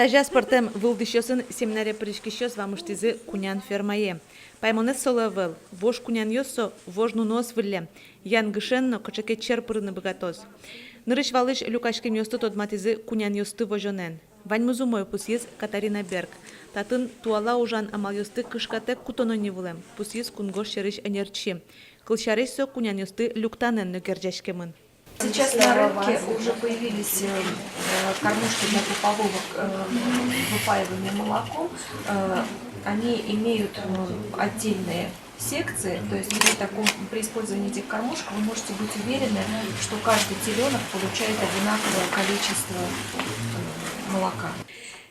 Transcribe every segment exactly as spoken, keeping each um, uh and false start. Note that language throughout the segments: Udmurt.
Тазяз пӧртэм вылдӥсьёсын семинаре пыриськисьёс вамыштӥзы кунян фермае. Паймонэз солы ӧвӧл: вож кунянъёс со вож нуныос выллем, янгышен но кыӵе ке чер пырыны быгатоз. Нырысь-валысь люкаськемъёсты тодматӥзы кунянъёсты возёнэн. Ваньмыз умой, пусйиз Катарина Берг. Татын туала ужан амалъёсты кышкатэк кутоно ни вылэм, пусйиз кунгож сьӧрысь ӧнерчи. Кылсярысь, со кунянъёсты люктанэн но герӟаськемын. Сейчас на рынке уже появились э, э, кормушки для группового э, выпаивания молоком. Э, Они имеют э, отдельные секции, то есть при таком, при использовании этих кормушек вы можете быть уверены, что каждый телёнок получает одинаковое количество э, молока.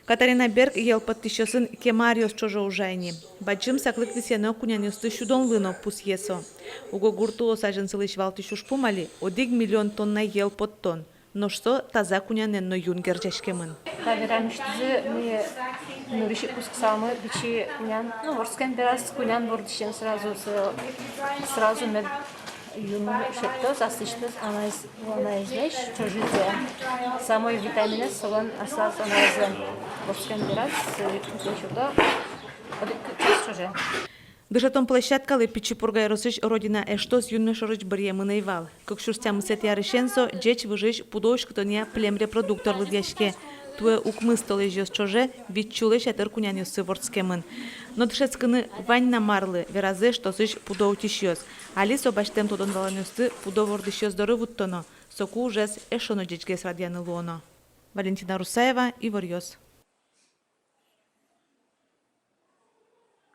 Катарина Берг йӧл поттӥсьёсын кема аръёс ӵоже ужа ини. Бадӟым саклык висъяно кунянъёсты сюдонлы но, пусъе со. Уго гурт улосазьын сылӥсь валтӥсь ужпум али одӥг миллион тонна йӧл поттон. Нош со таза кунянэн но юн герӟаськемын. Та верамысьтызы ми нырысь ик кутскысалмы пичи кунян, ну, вордскем бераз кунян вордӥсен сразу, с- сразу мед юн шедьтоз, аслэсьтыз анаез, анаезлэсь ӵожезэ. Самой витаминэз солэн аслаз анаезлэн. Вордскем бераз, э, кык сюто, одӥг час ӵоже. Дышетон площадкалы Пичи Пурга ёросысь «Родина» эштос юнме шорысь быръемын ӧй вал. Кык сюрс тямысэтӥ арысен со ӟеч выжысь пудо уськытонъя племрепродуктор лыдъяське. Туэ укмыс толэзьёс ӵоже вить сюлэсь ятыр кунянъёссы вордскемын. Но дышетскыны вань на марлы, веразы эштосысь пудо утисьёс. Али со басьтэм тодон-валанъёсты пудо вордӥсьёс доры вуттоно, соку ужез эшшо но ӟечгес радъяны луоно. Валентина Русаева, «Иворъёс».